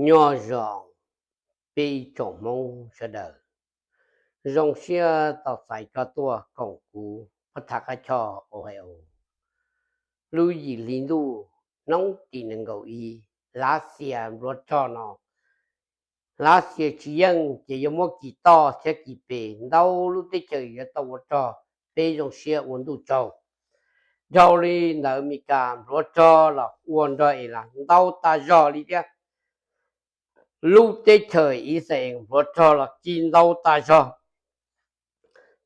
Nyob zoo peb ib tsoom Hmoob sawv daws, zoo siab tau txais tso tuaj koom kuv pab tham qab choj Ohio. Lub yim hli ntuj hnub tim nees nkaum ib, Lav Xias npluav rog no, Lav Xias tsis yeej ces yuav muab kis toj thiab kis pes, ntau lub teb chaws yuav tau ua rog, peb zoo siab ua ntuj tsaug. Dhau li ntawd Mes Kas npluav rog los ua nrog Iran ntau tas zog li thiab. Lub teb chaws Israel npluav rog los kis ntau tas zog.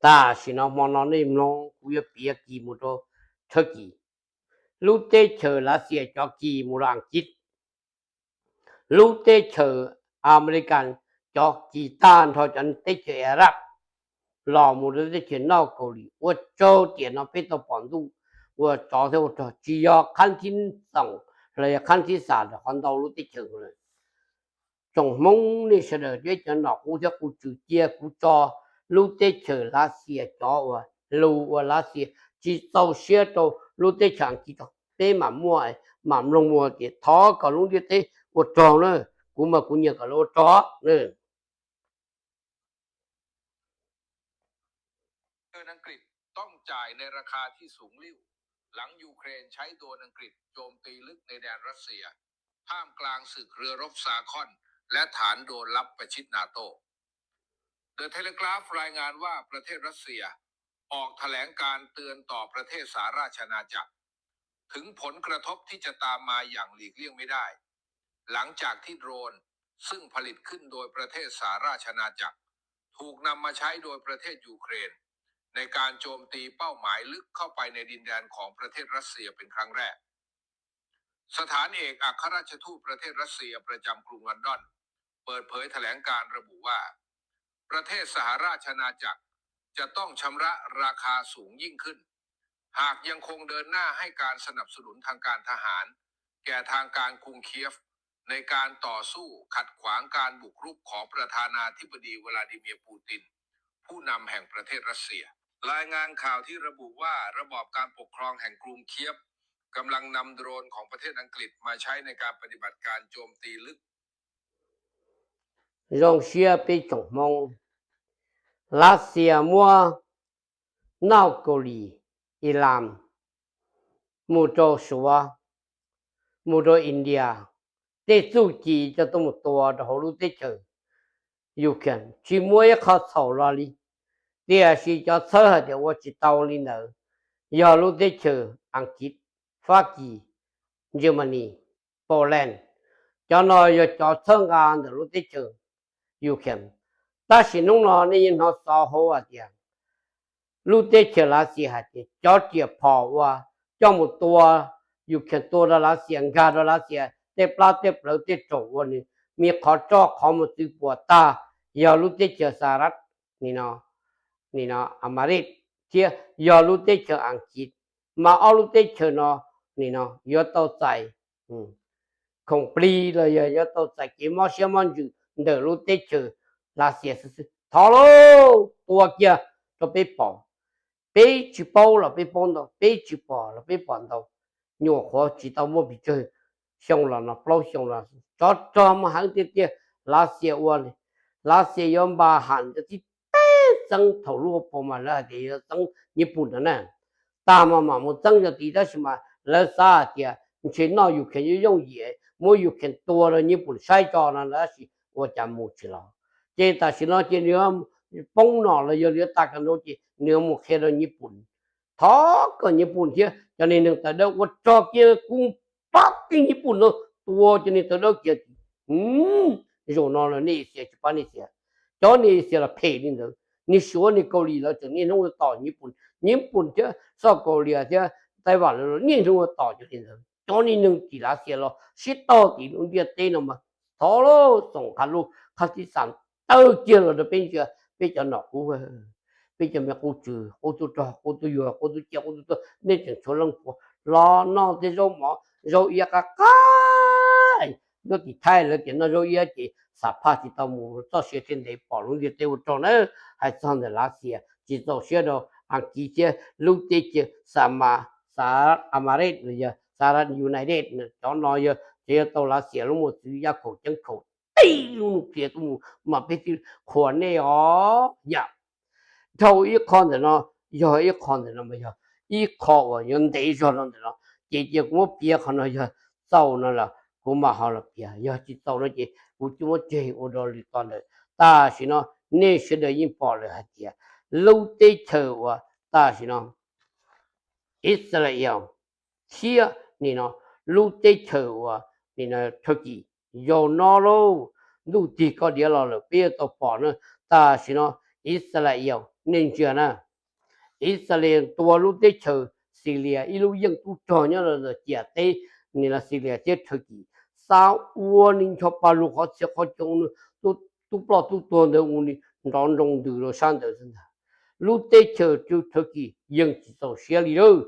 Tam sim no hmo no nej mloog kuv yuav piav kis mus rau Turkey. Lub teb chaws Lav Xias cov kis mus rau Askiv. Lub teb chaws Amelikas cov kis tag nrho cov teb chaws Arab los mus rau teb chaws noj Kaus Lim. Ua tsaug tiam no peb tau pom ntuj ua tsov thiab ua rog, tsis yog qhab thib xoom los yog qhab thib xam rau qhov ntau lub teb chaws lawm. Tsoom Hmoob nej sawv daws, peb cov nom qub thiab qub tswv, cia kuv tso lub teb chaws Lav Xias cov uas lus ua Lav Xias tsis txaus siab rau lub teb chaws Askiv tso, peb mam muaj, mam mloog mus tias thov kom lub ntiaj teb ua rog na, kuv mas kuv nyiam kom lawv ua rog na. อังกฤษต้องจ่ายในราคาที่สูงลิ่ว หลังยูเครนใช้โดรนอังกฤษโจมตีลึกในแดนรัสเซีย ท่ามกลางศึกเรือรบซาคอน และฐานโดรนลับประชิดนาโต The Telegraph รายงานว่าประเทศรัสเซียออกแถลงการเตือนต่อประเทศสหราชอาณาจักร ถึงผลกระทบที่จะตามมาอย่างหลีกเลี่ยงไม่ได้ หลังจากที่โดรนซึ่งผลิตขึ้นโดยประเทศสหราชอาณาจักร ถูกนำมาใช้โดยประเทศยูเครน ในการโจมตีเป้าหมายลึกเข้าไปในดินแดนของประเทศรัสเซียเป็นครั้งแรก สถานเอกอัครราชทูตประเทศรัสเซียประจำกรุงลอนดอน เปิดเผยแถลงการระบุว่า ประเทศสหราชอาณาจักรจะต้องชำระราคาสูงยิ่งขึ้น หากยังคงเดินหน้าให้การสนับสนุนทางการทหาร แก่ทางการกรุงเคียฟ ในการต่อสู้ขัดขวางการบุกรุกของประธานาธิบดีวลาดิเมียร์ปูติน ผู้นำแห่งประเทศรัสเซีย รายงานข่าวที่ระบุว่าระบอบการปกครองแห่งกรุงเคียฟกำลังนำโดรนของประเทศอังกฤษมาใช้ในการปฏิบัติการโจมตีลึก Zoo siab peb tsoom Hmoob, Lav Xias muab noj Kaus Lim, Iran, mus rau Suav, mus rau India, tej txuj ci coj tuaj mus tua rau hauv lub teb chaws Ukraine tsis muaj ib qho txhaum los li. Tiam sis cov txhawb hais tias ua tsis tau li ntawd yog lub teb chaws Askiv, Fab Kis, Germany, Poland. Cov no yog cov txhawb nqa ntawm lub teb chaws Ukraine. Tab sis hnub no nej yeej hnov xov hauv hais tias lub teb chaws Lav Xias hais tias cov riam phom uas coj mus tua, Ukraine tua rau Lav Xias, nkag rau Lav Xias tej plab tej plawv tej raum ua nws me qhov roj qhov muag txwv puas tag, yog lub teb chaws Xaras, nim no, nim no Amaris, thiab yog lub teb chaws Askiv. Mas ob lub teb chaws no, nim no yuav tau txais khoom plig los yog yuav tau txais kev mob siab mob ntsws ntawm lub teb chaws Lav Xias xwb xwb. Thov lauj, tua kiag rau peb pom. Peb tsis paub los peb paub ntau, peb tsis pom los peb pom ntau. Nyuam qhuav tsis tau muaj pes tsawg xyoo los no, plaub xyoo los tsov rog muaj heev tiag tiag. Lav Xias ua li, Lav Xias yuav npa ham cov tib teb txeeb thaum lub hauv paus mas lawv hais tias yuav txeeb Nyij Pooj no na. Tag mas mam mus txeeb yog tid, tab sis mas lawv xav hais tias ntshe noj Ukraine yuav yooj yim, muab Ukraine tua rau Nyij Pooj saib tso no, tab sis ua cas mus tsis los. Ces tam sim no ces nws poob no los yog li tag ka no ces nws mus qhia rau Nyij Pooj. Thov kom Nyij Pooj thiab cov niag neeg tawv dawb ua rog kiag, kuv pab tib Nyij Pooj no tua cov niag tawv dawb kiag. Zaum no los nej Asia tsis pab nej Asia, cov nej Asia los phem li ntawd, niag Suav niag Kaus Lim lawv tseem niaj hnub ua tom Nyij Pooj, Nyij Pooj thiab South Korea thiab Taiwan lawv los niaj hnub ua tom cov li ntawd. Cov niag neeg tim Lav Xias los sib tog tim lub ntiaj teb no mas thov lauj, xoom qhov lub qhov tib xam tawg kiag los rau peb ntsia, peb cov nom qub, peb cov me qub tswv, qub tub rog, qub tub yuag, qub tub ciaj, qub tub tuag, nej tseem tshuav leej puas los noj tej zaub mov zaub iab qab qab. Nyob tim Thaib lawv tias noj zaub iab ces xam phaj tsis tau mus, txoj sia thiaj ntev pom lub ntiaj teb ua rog na. Hais txog ntawm Lav Xias tsis txaus siab rau Askiv thiab lub teb chaws Sama, Sa, Amaris los yog Saras United, cov no yog ces yuav tau Lav Xias lub mos txwv yaj khaum ceeb khaum tib lub nuclear tuaj mus mas peb thiaj qhuas nej os yam. Dhau ib qho ntawm no, yog ib qho ntawm no mas yog ib qho uas yuav ntev zog no ntawm no, ces cia kuv muab piav qhov no yog txaus no los kuv mam ho los piav, yog tsis txaus no ces kuv cia muab tseg ua dua li txog ntawm. Tam sim no nej sawv daws yeej pom lawm hais tias lub teb chaws uas tam sim no Israel thiab nim no lub teb chaws uas nim no Turkey, yog no lauj, ntuj tig koj diav los lawm peb yuav tau pom na. Tam sim no Israel, nej ntsia na, Israel tua lub teb chaws Syria ib lub yeej tub rog nyob rau ciam teb nim no Syria thiab Turkey, xav ua nws ncho pa lug qhov txhia qhov cav, tub ploj tub tuag ntawd ua nws nrov nroo ntws rau sab ntawd xwb ntag. Lub teb chaws Turkey yeej tsis txaus siab li lawm.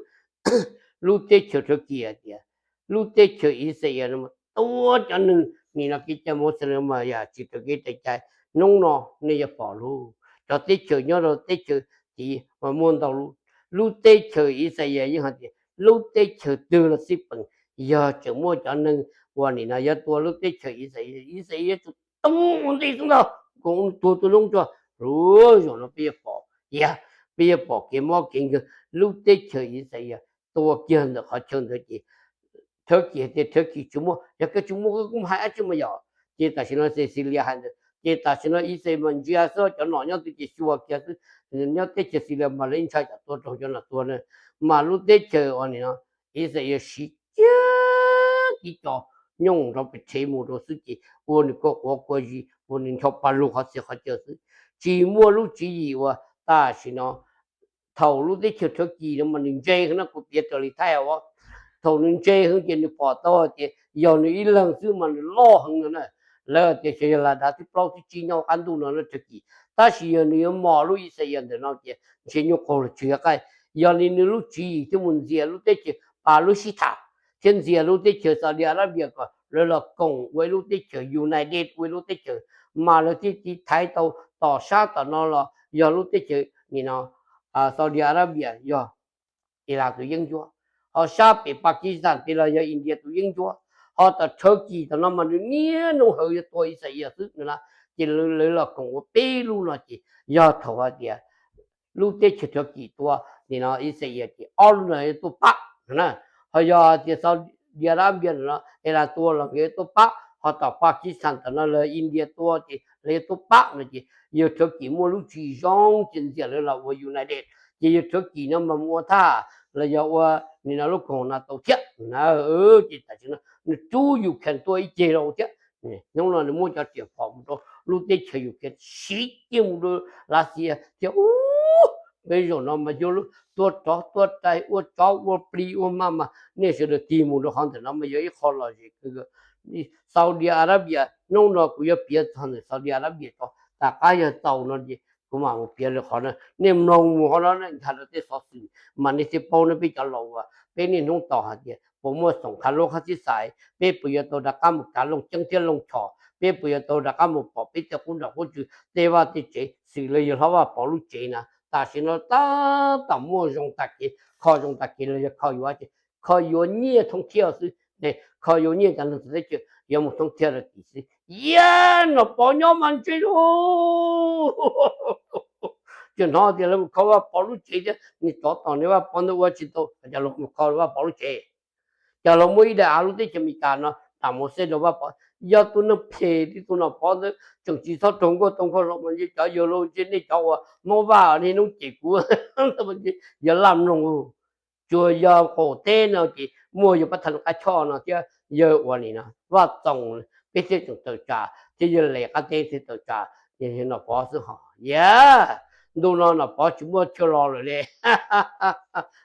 Lub teb chaws Turkey hais tias lub teb chaws Israel no tua cov neeg nim no kev cai Muslim mas yam tsis raws kev raws cai. Hnub no nej yuav pom lawm, cov teb chaws nyob rau teb chaws tid mas muaj ntau lub, lub teb chaws Israel yeej hais tias lub teb chaws twg los xij peem, yog tseem muaj cov neeg uas nim no yuav tua lub teb chaws Israel, Israel yuav tsum tua ua ntej xwb ntag, kom tuag tus noob tsuag. Lub zaum no peb yuav pom, yog peb yuav pom kev mob kev nkeeg lub teb chaws Israel tua kiag ntawm qhov chaw ntawd ces Turkey tias Turkey tsis muaj, yog koj tsis muaj koj kuj hais dab tsi mas yom. Ces tam sim no Syria hais ntawd ces tam sim no Israel mas ntsia xwb, cov nom nyob twg ces xyuas kiag xwb. Nyob teb chaws Syria mas lawv ntshai tsam tua raug cov nom tua na, mas lub teb chaws uas nim no Israel siv kiag tib co nyooj nrov pes rhev mus rau xwb ces ua nws kua quav kua zis, ua nws ncho pa lug qhov txhia qhov cav xwb. Tsis muaj lub tswv yim uas tam sim no thaum lub teb chaws Turkey no mas nws ntse heev no, kuv piav raws li Thaib os, thaum nws ntse heev ces nws pom tau hais tias yog nws ib leeg xwb mas nws loj heev no na. Lawv tias xyov yog las dav thib plaub thib tsib nyob qab ntuj no na Turkey, tab sis yog nws yuav mos lub Israel ntawm no ces ntshe nyuaj qaug los tsw qaij. Yog li nws lub tswv yim thiaj mus ntxias lub teb chaws Palestine thiab ntxias lub teb chaws Saudi Arabia kom lawv los koom ua ib lub teb chaws united ua ib lub teb chaws, mas lawv thiaj tiv thaiv tau tom sab tom no los yog lub teb chaws nim no Saudi Arabia yog Iran tus yeeb ncuab, ho sab pem Pakistan tid los yog India tus yeeb ncuab, ho tom Turkey tom no mas nws niaj hnub hawv yuav tua Israel xwb no na. Ces lawv los koom ua peb lub no ces yog thaum hais tias lub teb chaws Turkey tua nim no Israel ces ob lub no yuav tuaj pab no na. Ho yog tias Saudi Arabia no Iran tua los nkawd yuav tuaj pab, ho tom Pakistan tom no los India tua ces lawv yuav tuaj pab no ces yawg Turkey muaj lub tswv yim zoo ces ntxias lawv los ua united, ces yawg Turkey no mas mus ua thaj los yog ua nim no lub koog NATO thiab na. Ces tam sim no nws rub Ukraine tuaj ib ceg rau thiab. Hnub no nws muab cov riam phom mus rau lub teb chaws Ukraine siv kiag mus rau Lav Xias thiab. Peb zaum no mas yog lub tua rov tua rais ua tsov ua plig ua maj mas nej sawv daws tig mus rau qhov ntawm no mas yog ib qho lom zem kawg. Saudi Arabia, hnub no kuv yuav piav txog ntawm Saudi Arabia tso, tom qab yog txaus no ces kuv mam mus piav lawm qhov no. Nej mloog mus qhov no nej nkag rau tej xov xwm mas nej thiaj paub ne. Peb cov laus uas peb niaj hnub tos hais tias puas muaj xoom qha lub qhab txib xais, peb puas yuav tau rov qab mus kav Looj Ceeb thiab Looj Chos, peb puas yuav tau rov qab mus pom peb tej qub nram qub tswv tej vaj tej tsev xws li yawg hlob Vaj Pov lub tsev na. Tam sim no tab tom muaj zoo tag kev, kho zoo tag kev los yog kho yuav, kho yuav nyiaj thoob thiab xwb. Kho yuav nyiaj cov neeg txawv teb chaws yuav mus thoob thiab rau tim xwb. Yam Nom Pov nyob mas ntse lauj. Tseem hnov tias lawv mus kho Vaj Pov lub tsev thiab, nws tsov tom nws Vaj Pov ntawd ua tsis tau, cov laus mus kho Vaj Pov lub tsev. Cov laus muaj ib daim av lub teb chaws Amelikas no tam mus xeb rau Vaj Pov. Yog tus neeg phem li tus Nom Pov ntawd tseem tsis txhob raug nkuaj tau nkuaj los mas cov yawg laus ntshe nej cov uas Hmoob Vaj niaj hnub cem kuv yog laj mloog. Tsuas yog qaum teb no ces muaj yawg Pab Thaj Qab Choj no thiab yawg ua ni no Vaj Txoos, peb thiaj tseem tawm tsam thiab yawg Les Qab Teb thiaj tawm tsam, yog Nom Pov xwb hos. Yam ntu no Nom Pov tsis muaj chaw los lawm li.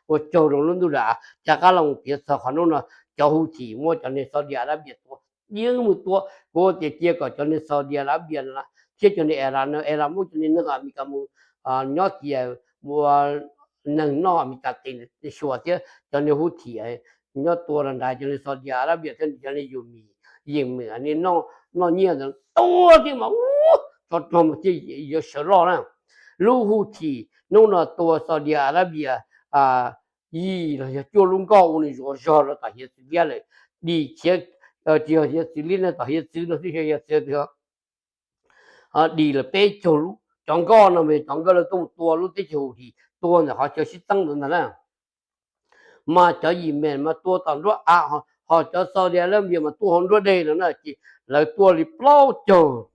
Ua tsaug rau lub ntuj dam, rov qab los piav txog qhov hnub no cov Houthi muab cov neeg Saudi Arabia tua, yeej mus tua. Kuv tias cia kom cov neeg Saudi Arabia no thiab cov neeg Iran no, Iran muab cov neeg Amelikas mus nyob tias ua neeg noj Amelikas tes xyuas thiab cov neeg Houthi nyob tua rau nrad cov neeg Saudi Arabia thiab cov neeg Yemen, Yemen noj nyiaj ntawd tua thiab mas ua tsov rog mas thiaj yuav sawv loj na. Lub Houthi hnub no tua Saudi Arabia yim los yog cuaj lub nkoj ua nws zuav zog rau tom hiav txwv liab lawm, dim khiav tsis yog hiav txwv li no, tom hiav txwv no xwb, hiav txwv twg, dim lawm peb caug lub. Cov nkoj no mas cov nkoj lawv tuaj mus tua lub teb chaws Houthi, tua ntawm qhov chaw sib txeeb ntawd ntag na. Mas cov Yemen mas tua tom nruab av, ho cov Saudi Arabia mas tuaj hauv nruab dej no na, ces lawv tua li plaub caug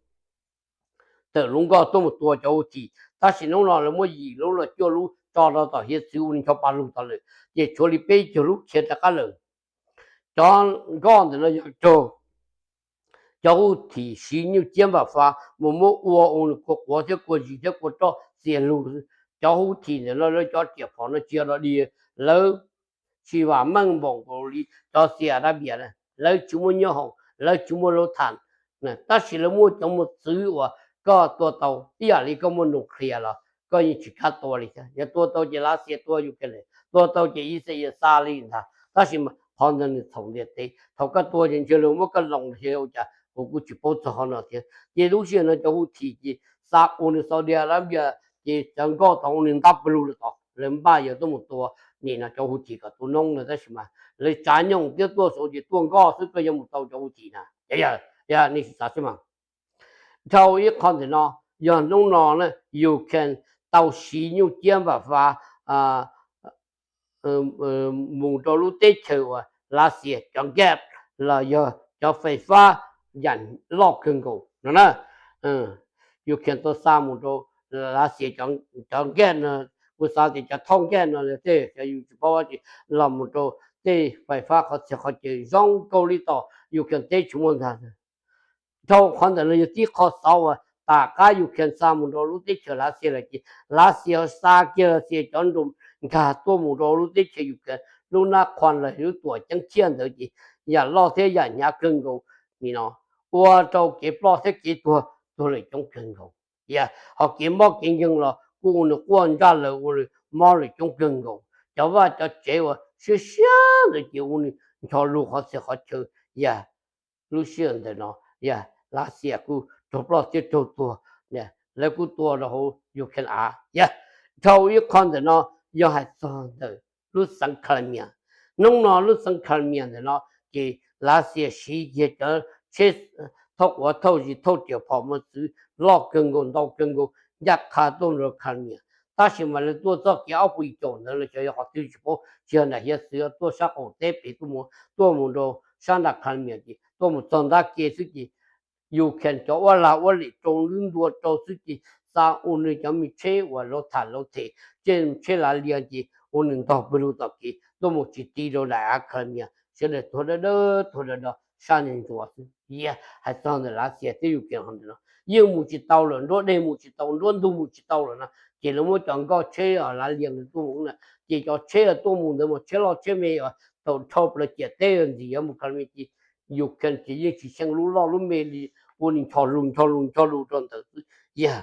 tawm lub nkoj tuaj mus tua cov Houthi. Tab sis hnub no lawv muab yim lub los cuaj lub tso rau tom hiav txwv ua li ncho pa lug tod lawm, ces tshuav li peb caug lub khiav rov qab lawm. Cov nkoj ntawm no yog raug cov Houthi siv nyuj ciab npam fa mus muab ua ua nws kua quav thiab kua zis thiab kua roj txias lug. Cov Houthi ntawm no lawv cov riam phom no tsis yog dog dig, lawv tsis vam meej npaum nkaus li cov Saudi Arabia na, lawv tsis muaj nyob hoom, lawv tsis muaj lub tham, tab sis lawv muaj cov mos txwv uas koj tua tau ib yam li koj muaj nuclear los koj yeej tsis kam tua li thiab. Yog tua tau ces Lav Xias tua Ukraine, tua tau ces Ixayees xa li ntag. Tab sis mas qhov ntawd nws txhaum ntiaj teb, thaum koj tua ces ntshe luag muab koj loos li ua cas kuv kuj tsis paub txog qhov no thiab. Ces lub sij hawm no cov Houthi ces xa ua nws Saudi Arabia, ces cov nkoj tod ua nws ntab pawg lug lawm tod, lawv npaj yuav tuaj mus tua nim no cov Houthi kom tu noob no, tab sis mas lawv tsav nyoog thiab tuaj saud ces tuaj nkoj xwb, koj yuav mus tau cov Houthi na. Nej tsis xav xwb mas. Dhau ib qho ntawm no, yog hnub no na, Ukraine tau siv nyuj ciab npam fa mus rau lub teb chaws uas Lav Xias cov gas los yog cov fais fab yam loj kawg nkaus no na. Ukraine tau xa mus rau Lav Xias cov gas no, kuv xav tias cov thauj gas no tej cov yus tsis paub dab tsi los mus rau tej fais fab qhov txhia qhov chaw zoo nkaus li tom Ukraine teb tsis muaj ntag. Dhau qhov ntawm no yog tib qho xov uas tom qab Ukraine xa mus rau lub teb chaws Lav Xias lawm ces Lav Xias xa kiag Lav Xias cov drone nkag tuaj mus rau lub teb chaws Ukraine lub nab qhua los lub tuam ceeb tshiab ntawd ces yam loj thiab yam hnyav kawg nkaus nim no, ua rau kev ploj thiab kev tuag tuag lawm coob kawg nkaus. Ho kev mob kev nkeeg los kuj ua nws quaj ntsaj lawm, ua nws mob lawm coob kawg nkaus. Cov vaj cov tsev uas siab siab ntawd ces ua nws ncho lug qhov txhia qhov chaw. Yog lub sij hawm ntawm no, yog Lav Xias kuj raug ploj thiab raug tuag, lawv kuj tua rau hauv Ukraine av. Yog dhau ib qho ntawm no yog hais txog ntawm lub xeev Crimea. Hnub no lub xeev Crimea ntawm no ces Lav Xias siv kiag cov tsheb thauj quav thauj zis thauj riam phom mos txwv loj kawg nkaus ntau kawg nkaus ncaj qha tuaj rau Crimea. Tab sis mas lawv tuaj txoj kev ob puas caum ntawd los xyov yog qhov twg tsis paub, tsis yog nram hiav txwv, tuaj sab qaum teb pem tuaj mus, tuaj mus rau sab nram Crimea ces tuaj mus txog ntab ke xwb ces Ukraine cov uab lag uab lim rau lub ntua rau xwb ces xa ua nws cov me tsheb uas lov tham lov them, tsheb lav lias ces ua nws ntog pawg lug tom kev tuaj mus tsis ti rau daim av Crimea, sawv daws tuag dawb dawb tuag dawb dawb sab ntsuav xwb. Yog hais txog ntawm Lav Xias thiab Ukraine ho ntawm no yeej mus tsis tau lawm, nruab dej mus tsis tau, nruab ntug mus tsis tau lawm no, ces lawv muab cov nkoj tsheb lav lias ntawd tuaj mus na, ces cov tsheb tuaj mus ntawd mas tsheb loj tsheb me, thaum dhau plaws ciam teb ntxim yuav mus Crimea ces Ukraine ces yeej tsis xyeej lub loj lub me li, ua nws ncho lug ncho lug ncho lug rau ntawd xwb. Yog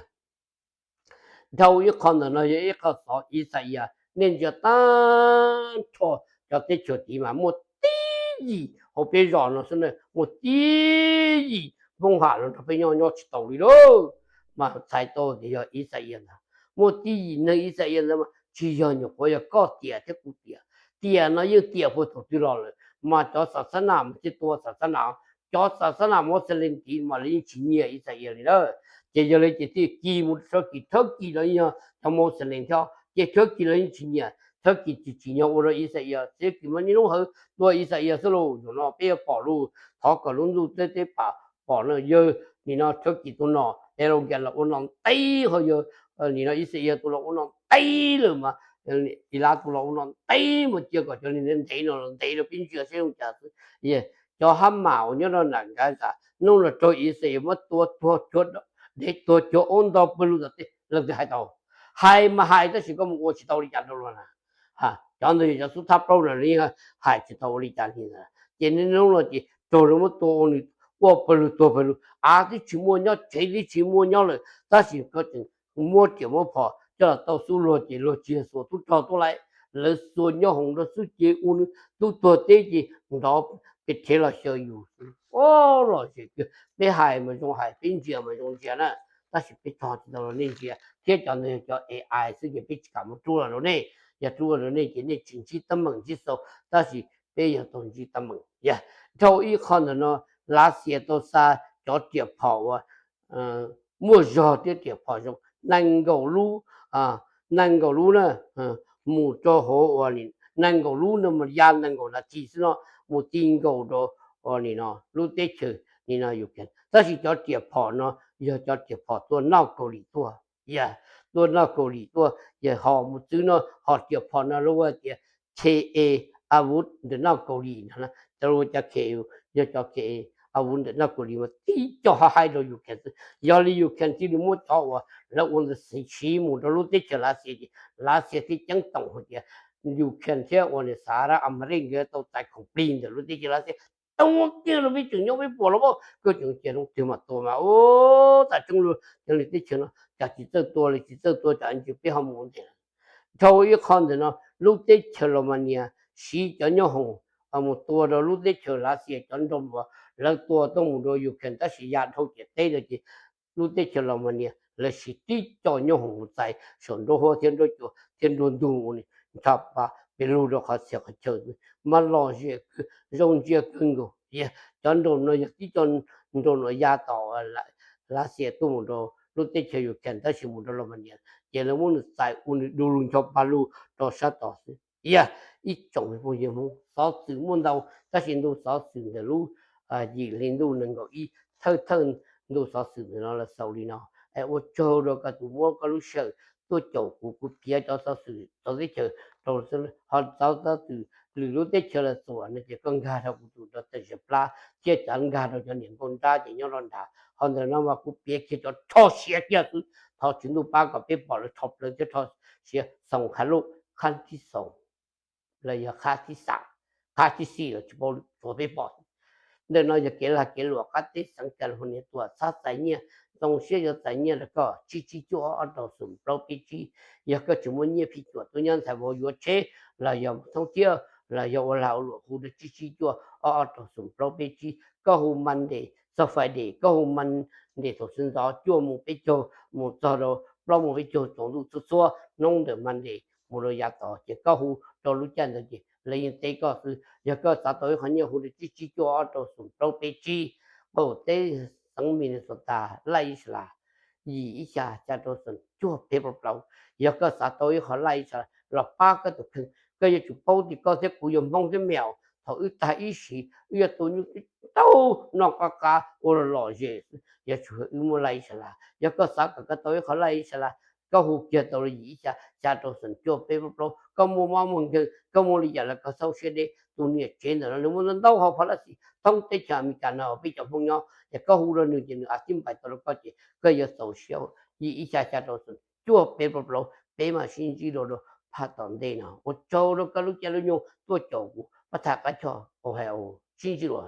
dhau ib qho ntawm no yog ib qho xov Ixayees, nej ntsia tag nrho cov teb chaws tid mas muaj tib yim, hauv peb zos no xwb na muaj tib yim Hmoob Ham los nrog peb nyob nyob tsis tau li lauj. Mas txhais tau tias yog Ixayees ntag. Muaj tib yim neeg Ixayees ntawd mas tsis yog nyuam qhuav yog koj tiam thiab kuv tiam, tiam no yeej tiam puag thaum twg los lawm, mas cov Xas Xas Nas mas thiaj tua Xas Xas Nas, cov Xas Xas Nas Moslem tid mas lawv yeej tsis nyiam Ixayees li lawm. Ces yog li ces thiaj kis mus rau Thab Kis, Thab Kis los yog cov Moslem thiab, ces Thab Kis los yeej tsis nyiam, Thab Kis tsis tsim nyog ua rau Ixayees, Thab Kis mas niaj hnub hawv tua Ixayees xwb lauj. Zaum no peb yuav pom lauj, thov kom lub ntuj teb teb pam pom no, yawg nim no Thab Kis tus nom Erdogan los ua nom ntev, ho yawg nim no Ixayees tus los ua nom ntev lawm mas, Iran tus los ua nom ntev mas cia kom cov neeg ntev no los ntev rau peb ntsia seb zoo cas xwb. Cov Hamas uas nyob rau nram Gaza hnub no raug Ixayees muab tua tuag cuag, dev tuag cuag aub nto pawg lug tom tej, leej twg hais tau? Hais mas hais tab sis koj mus ua tsis tau li cas rau luag na. Cov ntawd yog cov xub thab plaub na, lawv yeej hais tsis tau ua li cas li ntawd. Ces niaj hnub no ces raug lawv muab tua ua nws quaj pawg lug tuag pawg lug, av twb tsis muaj nyob, tsev twb tsis muaj nyob lawm, tab sis koj tseem muab riam muab phom coj los tau xub luag ces luag tsis yog xuas tub rog tuaj lawm, lawv xuas nyob hoom rau xwb ces ua nws tub tuag teb ces nrov pes rhev los xyaw yus xwb. Lom zem kawg, peb hais mas zoo hais, peb ntsia mas zoo ntsia na, tab sis peb tso tsis tau rau nej ntsia, thiab cov ntawd yog cov A I xwb ces peb tsis kam muab rub los rau nej. Yog rub los rau nej ces nej tsis ntsib teeb meem ntsib xaus, tab sis peb yuav tau ntsib teeb meem. Yog Dhau ib qho ntawm no, Lav Xias tau xa cov riam phom uas muaj zog thiab riam phom zoo nees nkaum lub, nees nkaum lub na, mus rau hauv uas nees nkaum lub no mas ya nees nkaum nas this xwb no, mus ti nkaus rau uas nim no lub teb chaws nim no Ukraine. Tab sis cov riam phom no yog cov riam phom tua noj Kaus Lim tuaj, yog tua noj Kaus Lim tuaj, yog ho mus txwv no ho riam phom no lawv hu tias khe e a vuv ntawm noj Kaus Lim no, cov lus cov khe, yog cov khe e a vuv ntawm noj Kaus Lim mas tib co ho hais rau Ukraine xwb. Yog li Ukraine thiaj li muab cov uas lawv ua ntawd siv mus rau lub teb chaws Lav Xias ces Lav Xias thiaj ceeb toom hais tias Ukraine thiab uas niam Xas Las As Mas Ris nkawd tau txais khoom plig ntawm lub teb chaws Lav Xias tau kiag los peb tseem nyob peb puas los, koj tseem cia lub twg mas tua mas ub tas tseeb lug. Cov li teb chaws no cas tsis txawj tua li, tsis txawj tua tsam ntsis peb ho mus ua ntej. Dhau ib qho ntawm no, lub teb chaws Los Mas Nias siv cov nyoob hoom mus tua rau lub teb chaws Lav Xias cov drone uas lawv tua tuaj mus rau Ukraine tab sis ya dhau ciam teb lawm ces lub teb chaws Los Mas Nias lawv siv tib co nyoob hoom mus txais saum nruab huab thiab nruab cua thiab nruab ntug ua ntsha pa pes lug rau qhov txhia qhov chaw, mas lom zem zoo ntsia kawg nkaus. Cov drone no yog tib co drone uas ya tom Lav Xias tuaj mus rau lub teb chaws Ukraine tab sis mus rau Los Mas Nias ces lawv muab nws txais ua nws du lug ncho pa lug rau sab tod xwb. Yog ib tsoom phooj ywg Hmoob, xov xwm muaj ntau tab sis ntu xov xwm ntawm lub yim hli ntuj nees nkaum ib, thawj thawj ntu xov xwm ntawm no los xaus li no. Es ua tsaug rau koj tus muab koj lub sij hawm tuaj caum kuv, kuv piav cov xov xwm txawv teb chaws rau, ho txawv xov xwm lwm lub teb chaws los xaus no ces koj nkag rau kuv tus rau tawm zam plab thiab cov nkag rau cov niam nkauj nrab ces nyob rau nrad. Ho ntawm no mas kuv piav kiag cov rho siav kiag xwb. Thov Tswv Ntuj pab kom peb pom lawv rho plaws thiab rho siav xoom qhab luj, qhab thib xoom los yog qhab thib xaam, qhab thib xim los tsis paub, tsuav peb pom. Ntawm no yog kev lag kev luam qab teb xeev California tuaj, txhob txais nyiaj, zoo siab yuav txais nyiaj rau koj tsib tsib cuaj ob rau xoom plaub peb tsib. Yog koj tsis muaj nyiaj phij cuam tuaj nyob ntxhais vauv yuav tsheb los yog thoob thiab los yog ua lag ua luam hu rau tsib tsib cuaj ob ob rau xoom plaub peb tsib. Koj hu Monday txog Friday, koj hu Monday thaum sawv ntxov cuaj moos peb caug mus txog rau plaub moos peb caug tsaus ntuj txhua txhua hnub ntawm Monday mus rau yav tod ces koj hu rau lub caij ntawd ces lawv yeej teb koj xwb. Yog koj xav tau ib qho nyiaj hu rau tsib tsib cuaj ob rau xoom plaub peb tsib. Qaum teb xeev Minnesota, laj ib sab las yim ib xya xya rau xoom cuaj peb plaub plaub. Yog koj xav tau ib qho laj ib sab las los pab koj tus kheej, koj yuav tsum paub tias koj thiab kuv yog Hmoob thiab me nyuam, thaum wb tag ib sim wb yuav tu nyuj tib tau noj qab qab ua lom zem xwb, yuav tsum wb muaj laj ib sab las. Yog koj xav kom koj tau ib qho laj ib sab las, koj hu kiag tau los yim ib xya xya rau xoom cuaj peb plaub plaub. Koj muaj mob muaj nkeeg, koj muaj li cas los koj txhob siab deb, tus niam tsev ntawm no nws muaj ntau ntau hauv phab laj xim thoob teb chaws Amelikas no peb cov Hmoob nyob, ces koj hu rau nws ces nws a tib npais tau rau koj ces koj yuav txaus siab. Yim ib xya xya rau xoom cuaj peb plaub plaub, peb mam sib ntsib dua rau phaj tom ntej no. Ua tsaug rau koj lub caij lub nyoog tuaj caum kuv pab tham qab choj Ohio, sib ntsib dua.